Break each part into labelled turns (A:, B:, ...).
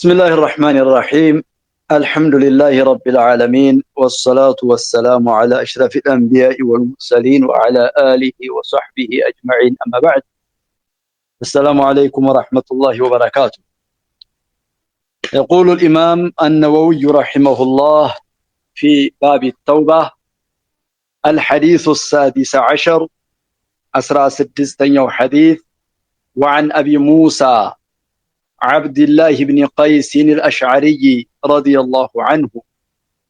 A: بسم الله الرحمن الرحيم. الحمد لله رب العالمين، والصلاة والسلام على أشرف الأنبياء والمرسلين وعلى آله وصحبه أجمعين، أما بعد. السلام عليكم ورحمة الله وبركاته. يقول الإمام النووي رحمه الله في باب التوبة الحديث السادس عشر، 16ኛው حديث: وعن أبي موسى عبد الله بن قيس الأشعري رضي الله عنه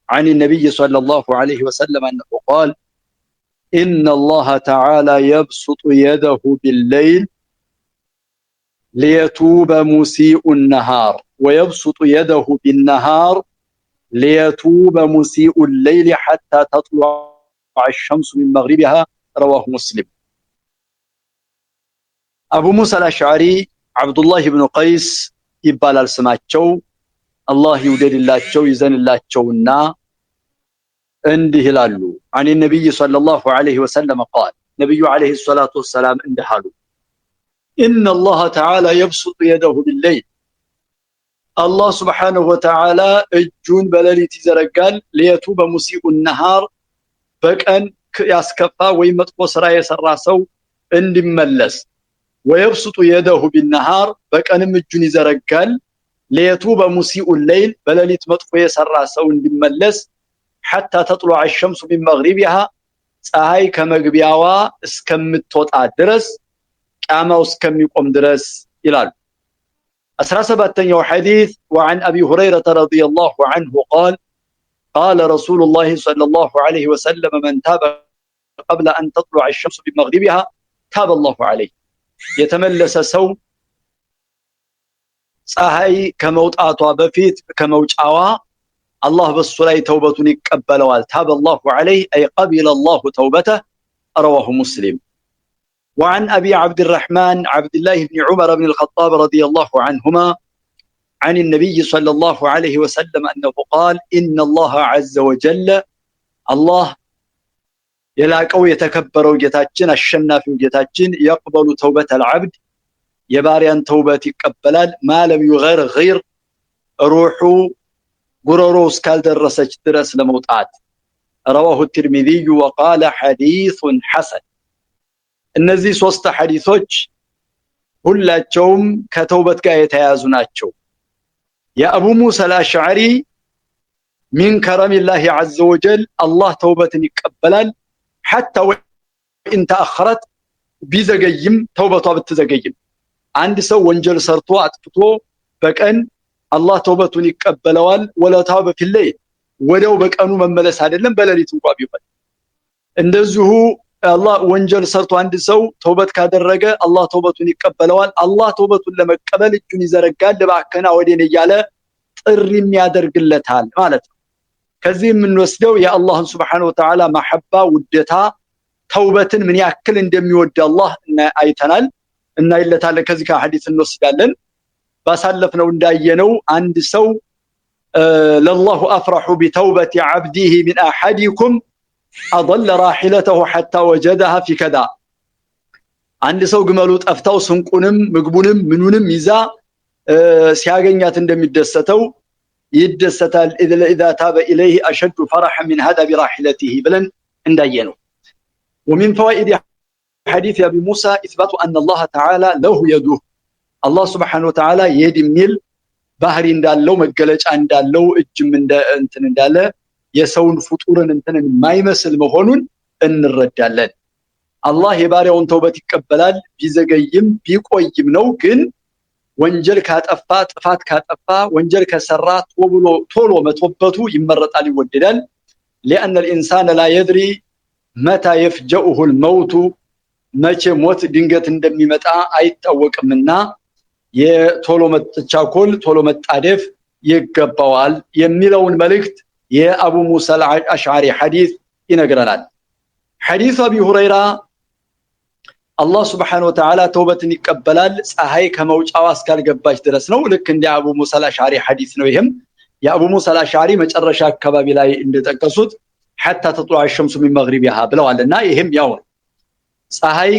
A: عن النبي صلى الله عليه وسلم أنه قال: إن الله تعالى يبسط يده بالليل ليتوب مسيء النهار، ويبسط يده بالنهار ليتوب مسيء الليل حتى تطلع الشمس من مغربها. رواه مسلم. አቡ ሙሳ አልአሽዓሪ ዓብዱላህ ብኑ ቀይስ ይባላል ስማቸው። አላህ ይውደድላቸው ይዘንላቸውና እንዲህ ይላሉ: عن النبي صلى الله عليه وسلم قال፣ ነቢዩ عليه الصلاة والسلام እንዲህ አሉ: إن الله تعالى يبسط يده بالليل፣ አላህ سبحانه وتعالى እጁን በሌሊት ይዘረጋል፣ ليتوب مسيء النهار፣ በቀን ያስከፋ ወይም መጥፎ ስራ የሰራ ሰው እንዲመለስ፣ ويبسط يده بالنهار፣ በቀንም እጁን ይዘረጋል፣ ليتوب مسيء الليل፣ በሌሊት መጥፎ የሰራ ሰው እንዲመለስ፣ حتى تطلع الشمس من مغربها፣ ፀሐይ ከመግቢያዋ እስከምትወጣ ድረስ፣ ቂያማው እስከሚቆም ድረስ ይላሉ። 17ኛው ሐዲስ: وعن أبي هريرة رضي الله عنه قال: قال رسول الله صلى الله عليه وسلم: من تاب قبل أن تطلع الشمس من مغربها تاب الله عليه። የተመለሰ ሰው ፀሐይ ከመውጣቷ በፊት፣ ከመውጫዋ፣ አላህ በሱ ላይ ተውበቱን ይቀበለዋል። تاب الله عليه أي قبل الله توبته. رواه مسلم. وعن أبي عبد الرحمن عبد الله بن عمر بن الخطاب رضي الله عنهما عن النبي صلى الله عليه وسلم أنه قال: إن الله عز وجل፣ አላህ የላቀው የተከበረው ጌታችን፣ አሸናፊው ጌታችን፣ يقبل توبة العبد፣ የባሪያን ተውበት ይቀበላል፣ ما لم يغرغر፣ ሩሑ ጉሮሮ እስካልደረሰች ድረስ ለመውጣት። رواه الترمذي وقال حديث حسن። እነዚህ ሶስት ሐዲሶች ሁላቸውም ከተውበት ጋር የተያያዙ ናቸው። የአቡ ሙሳ አልአሽዓሪ من كرم الله عز وجل አላህ ተውበትን ይቀበላል፣ حتى وإن تأخرت፣ ቢዘገይም፣ ተውበቷ ብትዘገይም። አንድ ሰው ወንጀል ሰርቶ አጥፍቶ በቀን አላህ ተውበቱን ይቀበለዋል። ولو تاب في الليل፣ ወዲያው በቀኑ መመለስ አይደለም፣ በሌሊት እንኳ ቢሆን። እንደዚሁ አላህ ወንጀል ሰርቶ አንድ ሰው ተውበት ካደረገ አላህ ተውበቱን ይቀበለዋል። አላህ ተውበቱን ለመቀበል እጁን ይዘረጋል፣ እባክህና ወደ እኔ እያለ ጥሪም ያደርግለታል ማለት ነው። ከዚህ የምንወስደው የአላህን سبحانه وتعالى محبة፣ ውደታ፣ ተውበትን ምን ያክል እንደሚወድ አላህ አይተናል፣ እናይለታለን። ከዚህ ከሐዲስ እንወስዳለን። ባሳለፍነው እንዳየነው አንድ ሰው لله أفرح بتوبة عبده من أحدكم أضل راحلته حتى وجدها في كذا። አንድ ሰው ግመሉ ጠፍታው ስንቁንም ምግቡንም ምኑንም ይዛ ሲያገኛት እንደሚደሰተው ይደሰታል። إذا تاب إليه أشد فرحا من هذا براحلته ብለን እንዳየነው። ومن فوائد حديث أبي موسى إثبات أن الله تعالى له يده፣ አላህ سبحانه وتعالى يد የሚል ባህሪ እንዳለው፣ መገለጫ እንዳለው፣ እጅም እንትን እንዳለ፣ የሰውን ፍጡርን እንትንን የማይመስል መሆኑን እንረዳለን። አላህ የባሪያውን ተውበት ይቀበላል፣ ቢዘገይም ቢቆይም ነው። ግን ወንጀል ካጠፋ፣ ጥፋት ካጠፋ፣ ወንጀል ከሰራ ቶሎ መቶበቱ ይመረጣል፣ ይወደዳል። لأن الإنسان لا يدري متى يفجأه الموت፣ መቼ ሞት ድንገት እንደሚመጣ አይታወቅምና የቶሎ መቻኮል፣ ቶሎ መጣደፍ ይገባዋል የሚለውን መልእክት የአቡ ሙሳ አልአሽዓሪ ሐዲስ ይነግረናል። ሐዲሱ አቢ ሁረይራ አላህ سبحانه وتعالى ተውበትን ይቀበላል ፀሐይ ከመውጫዋ እስካልገባች ድረስ ነው። ልክ እንደ አቡ ሙሳ አልአሽዓሪ ሐዲስ ነው። ይህም የአቡ ሙሳ አልአሽዓሪ መጨረሻ አካባቢ ላይ እንደጠቀሱት حتى تطلع الشمس من مغربها ብለዋልና ይህም ያው ነው። ፀሐይ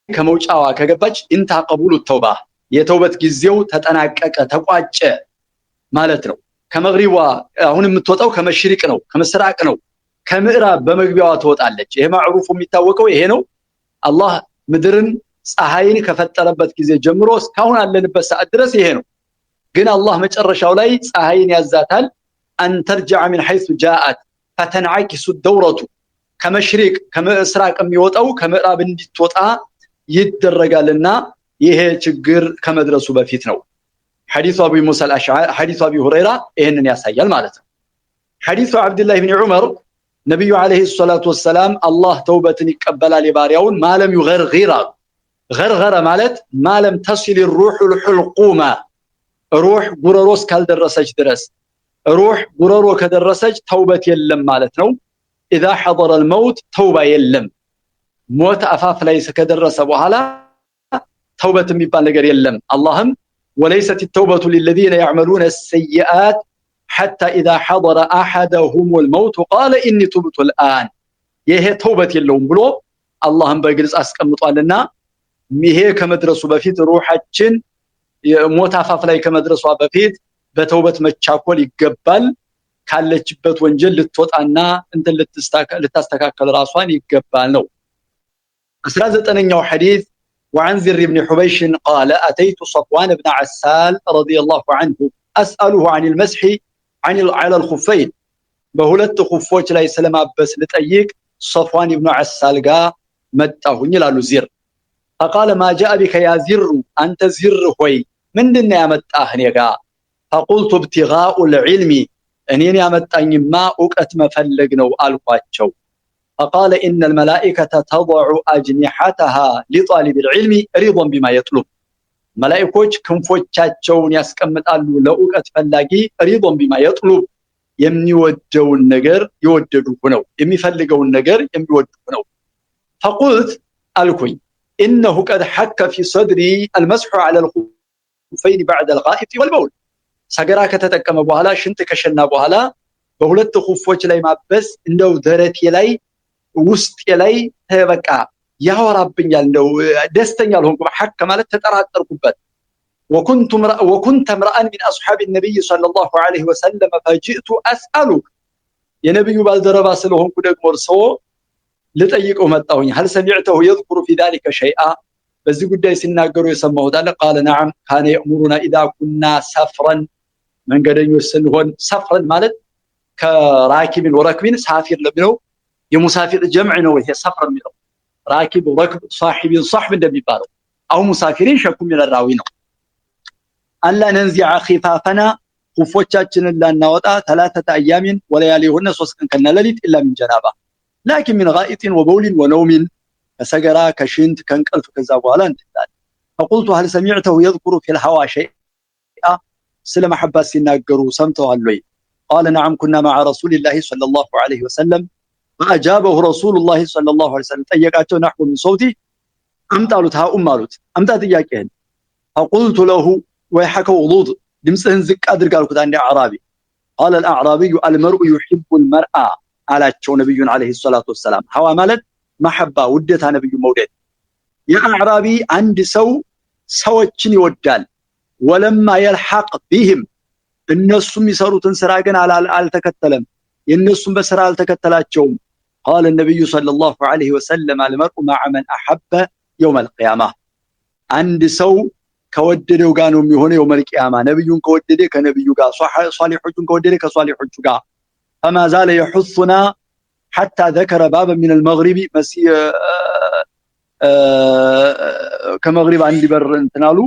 A: ከመውጫዋ ከገባች انتهى قبول التوبة፣ የተውበት ጊዜው ተጠናቀቀ፣ ተቋጨ። ማለት ነው። ከመግሪቧ አሁን የምትወጣው ከመሽሪቅ ነው፣ ከምስራቅ ነው፣ ከምዕራብ በመግቢያዋ ትወጣለች። ይሄ ማዕሩፉ የሚታወቀው ይሄ ነው። አላህ ምድርን ፀሐይን ከፈጠረበት ጊዜ ጀምሮ እስካሁን አለንበት ሰዓት ድረስ ይሄ ነው። ግን አላህ መጨረሻው ላይ ፀሐይን ያዛታል። أن ترجع من حيث جاءت فتنعكس الدورة ከመሽሪቅ ከምስራቅ የሚወጣው ከምዕራብ እንድትወጣ ይደረጋልና ይሄ ችግር ከመድረሱ በፊት ነው። ሐዲሱ አቢ ሙሳ አልአሽዓሪ፣ ሐዲሱ አቢ ሁረይራ ይሄንን ያሳያል ማለት ነው። ሐዲሱ አብዱላህ ኢብኑ ዑመር ነብዩ عليه الصلاة والسلام አላህ ተውበትን ይቀበላል የባሪያውን ما لم يغرغر አሉ። غرغرة ማለት ما لم تصل الروح الحلقوم ሩህ ጉረሮ እስካልደረሰች ድረስ፣ ሩህ ጉረሮ ከደረሰች ተውበት የለም ማለት ነው። إذا حضر الموت ተውባ የለም። ሞት አፋፍ ላይ ከደረሰ በኋላ ተውበት የሚባል ነገር የለም። አላህም وليست التوبة للذين يعملون السيئات حتى إذا حضر أحدهم الموت قال إني تبت الآن ይሄ ተውበት የለውም ብሎ አላህም በግልጽ አስቀምጧልና ይሄ ከመድረሱ በፊት ሩሃችን የሞት አፋፍ ላይ ከመድረሷ በፊት በተውበት መቻኮል ይገባል። ካለችበት ወንጀል ልትወጣና እንትን ልታስተካከል ራሷን ይገባል ነው። 19ኛው ሐዲስ وعن زر بن حبيش قال أتيت صفوان بن عسال رضي الله عنه أسأله عن المسح على الخفين በሁለት ኹፎች ላይ ስለማበስ ልጠይቅ صفوان بن عسال ጋር መጣሁኝ ይላሉ ዚር። فقال ما جاء بك يا زر አንተ ዚር ሆይ ምንድነው ያመጣህ እኔ ጋር? فقلت ابتغاء العلم እኔን ያመጣኝማ እውቀት መፈለግ ነው አልኳቸው። فقال إن الملائكة تضع أجنحتها لطالب العلم رضا بما يطلب መላእክቶች ክንፎቻቸውን ያስቀምጣሉ ለእውቀት ፈላጊ رضا بما يطلب የሚወደውን ነገር የወደዱ ነው፣ የሚፈልገውን ነገር የሚወዱ ነው። فقلت አልኩኝ إنه قد حك في صدري المسح على الخفين بعد الغائط والبول ሰገራ ከተጠቀመ በኋላ ሽንት ከሸና በኋላ በሁለት ኹፎች ላይ ማበስ እንደው ደረቴ ላይ ውስጤ ላይ በቃ ያወራብኛል፣ እንደው ደስተኛ አልሆንኩም። حك ማለት ተጠራጠርኩበት። وكنت امرأ من أصحاب النبي صلى الله عليه وسلم فجئت أسألك የነብዩ ባልደረባ ስለሆንኩ ደግሞ እርስዎ ልጠይቀው መጣሁኝ። هل سمعته يذكر في ذلك شيئا በዚህ ጉዳይ ሲናገሩ የሰማሁት አለ? قال نعم كان يأمرنا إذا كنا سفرا መንገደኞች ስንሆን፣ سفرا ማለት ከ راكب وركب سافر ለሚለው የ مسافر جمع ነው። ይሄ سفر የሚለው راكب ركب صاحب صحب እንደሚባለው أو مسافرين شك من الراوي ነው። ألا ننزع خفافنا ኹፎቻችንን ላናወጣ ثلاثة أيام ولياليهن 3 ቀን ከነሌሊት إلا من جنابة لكن من غائط وبول ونوم ከሰገራ ከሽንት ከእንቅልፍ ከዛ በኋላ እንትላል። فقلت هل سمعته يذكر في الهوى شيئا ስለ መሐባ ሲናገሩ ሰምተዋል ወይ? قال نعم كنا مع رسول الله صلى الله عليه وسلم فأجابه رسول الله صلى الله عليه وسلم ጠየቃቸው። نحو من صوته አምጣ አሉት፣ ሀኡም አሉት አምጣ ጥያቄህን። فقلت له ويحك اغضض ድምፅህን ዝቅ አድርግ አልኩት አንድ አዕራቢ። قال الأعرابي المرء يحب المرء አላቸው ነብዩን عليه الصلاة والسلام። هوى ማለት محبة ውደታ፣ ነብዩ መውደድ። የአዕራቢ አንድ ሰው ሰዎችን ይወዳል፣ ولما يلحق بهم እነሱ የሚሰሩትን ስራ ግን አልተከተለም፣ የእነሱን በስራ አልተከተላቸውም። قال النبي صلى الله عليه وسلم المرء مع من أحب يوم القيامة አንድ ሰው ከወደደው ጋር ነው የሚሆነው يوم القيامة። ነብዩን ከወደደ ከነብዩ ጋር፣ ሷሊሖቹን ከወደደ ከሷሊሖቹ ጋር። فما زال يحثنا حتى ذكر بابا من المغرب ከመግሪብ አንድ በር እንትን አሉ።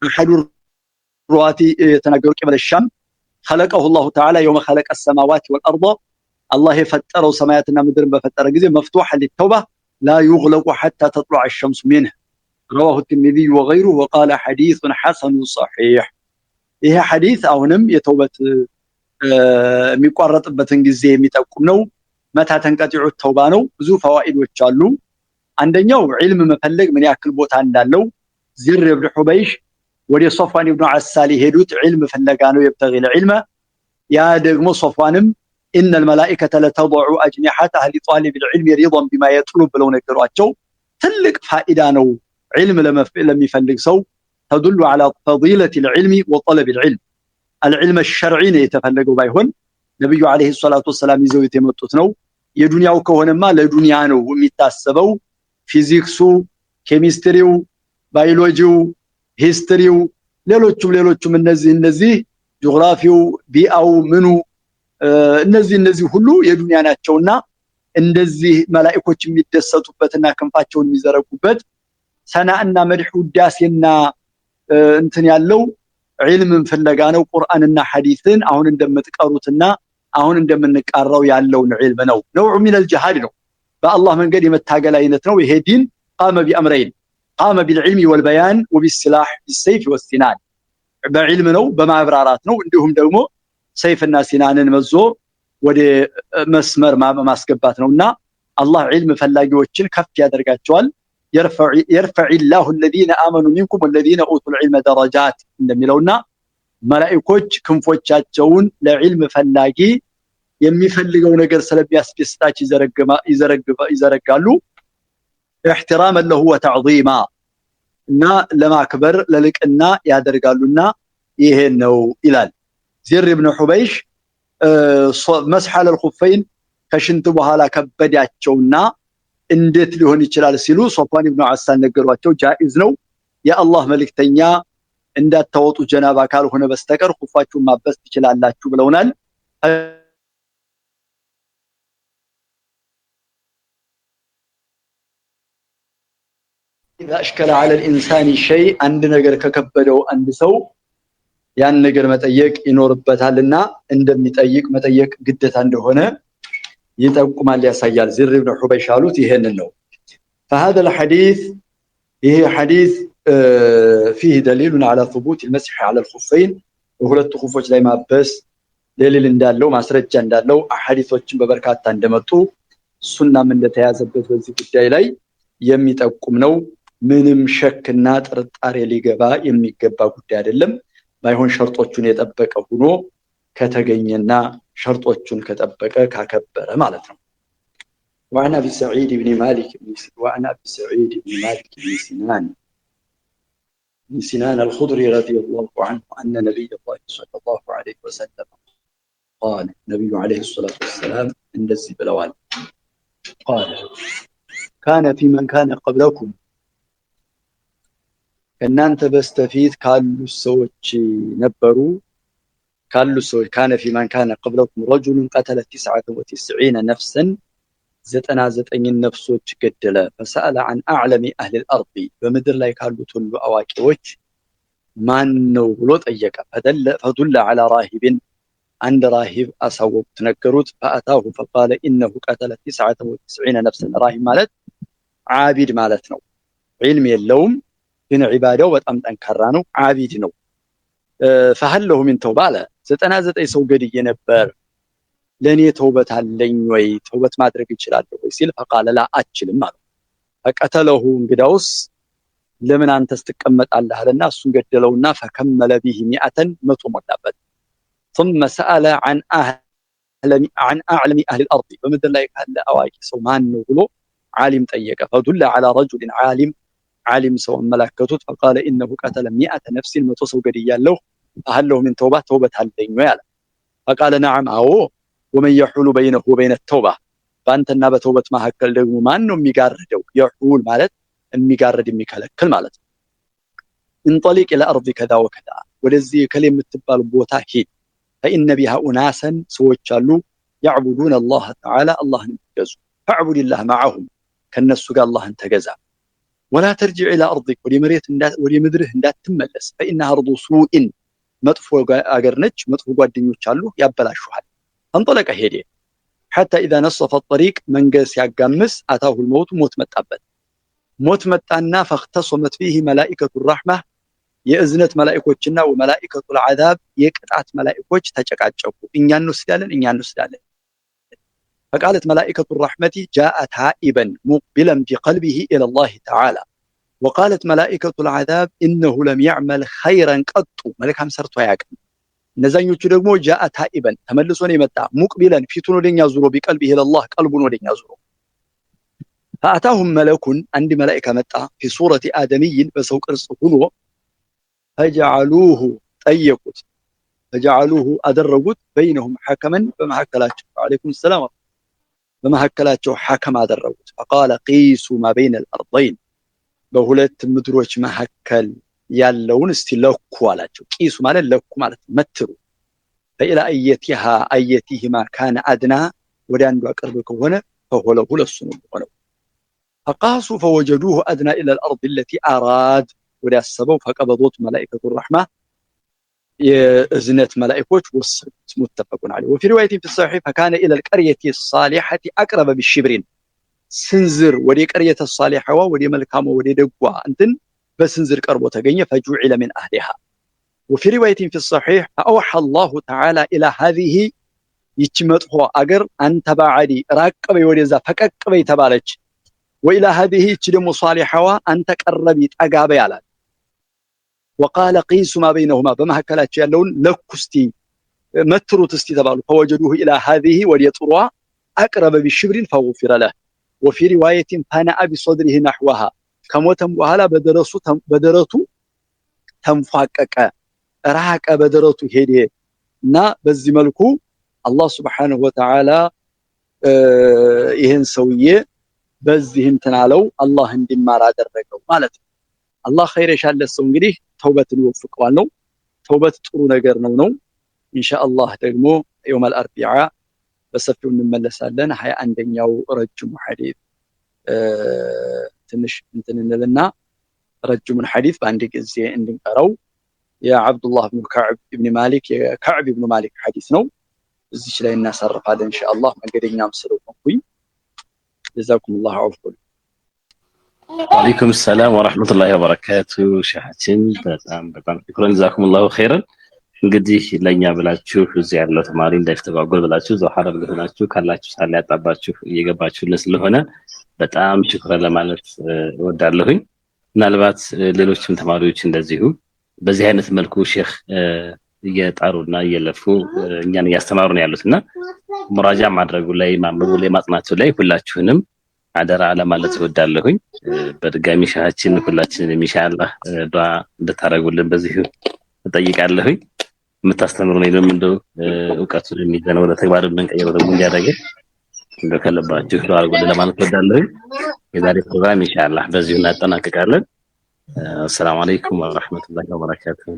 A: أحد الرواة የተናገሩ قبل الشام خلقه الله تعالى يوم خلق السماوات والأرض አላህ የፈጠረው ሰማያትና ምድርን በፈጠረ ጊዜ مفتوحا للتوبة لا يغلق حتى تطلع الشمس منه رواه الترمذي وغيره وقال حديث حسن صحيح። ይሄ ሐዲስ አሁንም የተውበት የሚቋረጥበትን ጊዜ የሚጠቁም ነው። متى تنقطع التوبة ነው። ብዙ ፈዋኢዶች አሉ። አንደኛው ዒልም መፈለግ ምን ያክል ቦታ እንዳለው። ዚር ኢብኑ ሑበይሽ ወደ ሶፍዋን ኢብኑ ዓሳል የሄዱት ዒልም ፍለጋ ነው፣ يبتغي العلم። ያ ደግሞ ሶፍዋንም إن الملائكة لتضع أجنحتها لطالب العلم رضا بما يطلب ብለው ነገሯቸው። ትልቅ ፋኢዳ ነው ዒልም ለሚፈልግ ሰው تدل على فضيلة العلم وطلب العلم العلم الشرعي ነው የተፈለገው ባይሆን ነብዩ አለይሂ ሰላቱ ወሰላም ይዘው የመጡት ነው። የዱንያው ከሆነማ ለዱንያ ነው የሚታሰበው። ፊዚክሱ፣ ኬሚስትሪው፣ ባዮሎጂው፣ history ው፣ ሌሎቹም እነዚህ ጂኦግራፊው፣ ቢአው፣ ምኑ እነዚህ ሁሉ የዱንያ ናቸውና እንደዚህ መላእክቶች የሚደሰቱበትና ክንፋቸውን የሚዘረጉበት ሰናና መድህ ውዳሴና እንትን ያለው ዒልምን ፍለጋ ነው። ቁርአንና ሐዲስን አሁን እንደምትቀሩትና አሁን እንደምንቃራው ያለውን ዒልም ነው። نوع من الجهاد ነው፣ በአላህ መንገድ የመታገል አይነት ነው። ይሄ ዲን قام بأمرين قام بالعلم والبيان وبالسلاح بالسيف والسنان በዒልም ነው በማብራራት ነው። እንዲሁም ደግሞ ሰይፍና ሲናንን መዞ ወደ መስመር ማስገባት ነውና አላህ ዒልም ፈላጊዎችን ከፍ ያደርጋቸዋል። يرفع الله الذين آمنوا منكم والذين أوتوا العلم درجات እንደሚለውና መላእክቶች ክንፎቻቸውን ለዒልም ፈላጊ የሚፈልገው ነገር ስለሚያስደስታቸው ይዘረጋሉ። احتراما له وتعظيما እና ለማክበር ለልቅና ያደርጋሉና ይሄን ነው ይላል። ዚር ኢብኑ ሑበይሽ መስሐ ለልኹፈይን ከሽንት በኋላ ከበዳቸውና እንዴት ሊሆን ይችላል ሲሉ ሶፋን ኢብኑ ዓሳን ነገሯቸው። ጃኢዝ ነው፣ የአላህ መልእክተኛ እንዳታወጡ ጀናባ ካልሆነ በስተቀር ኹፋችሁን ማበስ ትችላላችሁ ብለውናል። إذا أشكل على الإنسان شيء አንድ ነገር ከከበደው አንድ ሰው ያን ነገር መጠየቅ ይኖርበታልና እንደሚጠይቅ መጠየቅ ግዴታ እንደሆነ ይጠቁማል፣ ያሳያል። ዚር ኢብኑ ሑበይሽ አሉት ይሄንን ነው። فهذا الحديث ይሄ ሐዲስ فيه دليل على ثبوت المسح على الخفين በሁለቱ ኹፎች ላይ ማበስ ደሊል እንዳለው ማስረጃ እንዳለው ሐዲሶችን በበርካታ እንደመጡ ሱናም እንደተያዘበት በዚህ ጉዳይ ላይ የሚጠቁም ነው። ምንም ሸክና ጥርጣሬ ሊገባ የሚገባ ጉዳይ አይደለም። ባይሆን ሸርጦቹን የጠበቀ ሆኖ ከተገኘና ሸርጦቹን ከጠበቀ ካከበረ ማለት ነው። وعن أبي سعيد بن مالك وعن أبي سعيد بن مالك بن سنان الخضري رضي الله عنه أن نبي الله صلى الله عليه وسلم قال نبي عليه الصلاة والسلام እንደዚህ ብለዋል። قال كان في من كان قبلكم ከእናንተ በስተፊት ካሉ ሰዎች ነበሩ ካሉ ሰዎች كان في من كان قبلكم رجل قتل 99 نفسا 99 ነፍሶች ገደለ። فسأل عن أعلم أهل الأرض በምድር ላይ ካሉት ሁሉ አዋቂዎች ማን ነው ብሎ ጠየቀ። فدل على راهب አንድ ራሂብ አሳወቁት፣ ነገሩት። فأتاه فقال إنه قتل 99 نفسا ራሂብ ማለት ዓቢድ ማለት ነው። ዒልም የለውም ግን ዒባዳው በጣም ጠንካራ ነው፣ ዓቢድ ነው። فهل له من توبة አለ። 99 ሰው ገድዬ ነበር ለኔ ተውበት አለኝ ወይ ተውበት ማድረግ እችላለሁ ወይ ሲል فقال لا አችልም አለው። فقتله እንግዳውስ ለምን አንተስ ትቀመጣለህ አለና እሱን ገደለውና فكمل به 100 መቶ ሞላበት። ثم سأل عن أعلم أهل الأرض በምድር ላይ ካለ አዋቂ ሰው ማን ነው ብሎ ዓሊም ጠየቀ። فدل على رجل عالم ዓሊም ሰው አመላከቱት። فقال إنه قتل 100 نفس 100 ሰው ገድያለሁ فهل له من توبة ተውበት አለኝ ወይ አለ። فقال نعم አዎ ومن يحول بينه وبين التوبة በአንተና በተውበት መካከል ደግሞ ማን ነው የሚጋርደው? يحول ማለት የሚጋርድ የሚከለክል ማለት ነው። انطلق إلى أرض كذا وكذا ወደዚህ ከሌ የምትባል ቦታ ሂድ። فإن بها أناسا ሰዎች አሉ يعبدون الله تعالى አላህን የሚገዙ فاعبد الله معهم ከነሱ ጋር አላህን ተገዛ። ولا ترجع إلى أرضك ወደ ምድርህ እንዳትመለስ። فإنها أرض سوء መጥፎ አገር ነች፣ መጥፎ ጓደኞች አሉ ያበላሹሃል። فانطلق ሄደ። حتى إذا نصف الطريق መንገድ ሲያጋምስ أتاه الموت ሞት መጣበት። ሞት መጣና فاختصمت فيه ملائكة الرحمة የእዝነት መላኢኮችና وملائكة العذاب የቅጣት መላኢኮች ተጨቃጨቁ። እኛ እንወስዳለን እኛ እንወስዳለን። فقالت ملائكة الرحمة جاء تائبا مقبلا بقلبه إلى الله تعالى وقالت ملائكة العذاب إنه لم يعمل خيرا قط መልካም ሰርቶ አያውቅም። እነዛኞቹ ደግሞ جاء تائبا ተመልሶ ነው የመጣ مقبلا ፊቱን ወደኛ ዙሮ بقلبه إلى الله ቀልቡን ወደኛ ዙሮ። فأتاهم ملك አንድ መላኢካ መጣ في صورة آدمي በሰው ቅርጽ ሆኖ ፈጀዐሉሁ ጠየቁት፣ ፈጀዐሉሁ አደረጉት፣ በይነሁም ሐከመን በመሐከላቸው፣ ወዐለይኩም ሰላም፣ በመሐከላቸው ሐከም አደረጉት። ፈቃለ ቂሱ ማ በይነ አልአርደይን፣ በሁለት ምድሮች መካከል ያለውን እስቲ ለኩ አላቸው። ቂሱ ማለት ለኩ ማለት መትሩ። ፈኢላ አየቲሃ አየቲህማ ካነ አድና፣ ወደ አንዷ ቅርብ ከሆነ ፈሆለሁ ለሱ ነው የሚሆነው። ፈቃሱ ፈወጀዱሁ አድና ኢላ አልአርድ አለቲ አራድ፣ ወደ ያሰበው። ፈቀበዶት መላኢከቱ ረሕማ፣ የእዝነት መላኢኮች ወሰዱት። ሙተፈቁን ዐለይሂ። ወፊ ሪዋየቲን ፊ ሰሒሕ ፈካነ ኢላ አልቀርየቲ ሳሊሐቲ አቅረበ ቢሽብሪን፣ ስንዝር ወደ ቀርየተ ሳሊሐዋ፣ ወደ መልካሟ፣ ወደ ደጓ እንትን በስንዝር ቀርቦ ተገኘ። ፈጁዒለ ሚን አህሊሃ። ወፊ ሪዋየቲን ፊ ሰሒሕ ፈአውሐ አላሁ ተዓላ ኢላ ሀዚሂ፣ ይቺ መጥፎ አገር፣ አንተ ባዓዲ ራቅ በይ፣ ወደዛ ፈቀቅ በይ ተባለች። ወኢላ ሀዚሂ፣ ይቺ ደግሞ ሷሊሐዋ፣ አንተ ቀረቢ ጠጋ በይ አላት። ወቃለ ቂሱ ማ በይነሁማ፣ በመካከላቸው ያለውን ለኩ እስቲ፣ መትሩት እስቲ ተባሉ። ፈወጀዱሁ ኢላ ሀዚሂ፣ ወደ ጥሯ፣ አቅረበ ቢሽብሪን ፈጉፊረ ለህ። ወፊ ሪዋየቲን ፈነአ ቢሶድሪሂ ነሕወሃ፣ ከሞተም በኋላ በደረቱ ተንፏቀቀ፣ ራቀ፣ በደረቱ ሄደ። እና በዚህ መልኩ አላህ ስብሓነሁ ወተዓላ ይህን ሰውዬ በዚህ እንትን አለው፣ አላህ እንዲማር አደረገው ማለት ነው። አላህ ኸይር የሻለት ሰው እንግዲህ ተውበትን ይወፍቀዋል ነው። ተውበት ጥሩ ነገር ነው። ኢንሻአላህ ደግሞ የውመል አርቢዓ በሰፊው እንመለሳለን። 21ኛው ረጅሙ ሐዲስ ትንሽ እንትን እንልና ረጅሙን ሐዲስ በአንድ ጊዜ እንድንቀረው የዓብዱላህ ብኑ ከዕብ ኢብን ማሊክ፣ የከዕብ ኢብኑ ማሊክ ሐዲስ ነው። እዚች ላይ እናሳርፋለን ኢንሻአላህ፣ መንገደኛም ስለሆንኩኝ። ጀዛኩሙላሁ ዐውፍ።
B: ወአለይኩም ሰላም ወራህመቱላሂ ወበረካቱ። ሸሃችን በጣም በጣም ሽክራን፣ ጀዛኩሙላሁ ኸይረን። እንግዲህ ለኛ ብላችሁ፣ እዚህ ያለው ተማሪ እንዳይስተጓጎል ብላችሁ፣ እዛው ሐረር ሆናችሁ ካላችሁ ሳለ ያጣባችሁ እየገባችሁልን ስለሆነ በጣም ሽክራን ለማለት እወዳለሁኝ። ምናልባት ሌሎችም ተማሪዎች እንደዚሁ በዚህ አይነት መልኩ ሼኽ እየጣሩና እየለፉ እኛን እያስተማሩ ነው ያሉት እና ሙራጃ ማድረጉ ላይ፣ ማንበቡ ላይ፣ ማጥናቱ ላይ ሁላችሁንም አደራ ለማለት እወዳለሁኝ። በድጋሚ ሻሃችን ሁላችንን ኢንሻአላህ ዱዓ እንድታደርጉልን በዚሁ እጠይቃለሁኝ። የምታስተምሩን ደግሞ እንደው እውቀቱን የሚዘነው ወደ ተግባር የምንቀይረው ደግሞ እንዲያደርገን እንደው ከልባችሁ ዱዓ አድርጉልን ለማለት እወዳለሁኝ። የዛሬ ፕሮግራም ኢንሻአላህ በዚሁ እናጠናቅቃለን። አሰላሙ አለይኩም ወራህመቱላሂ ወበረካቱሁ።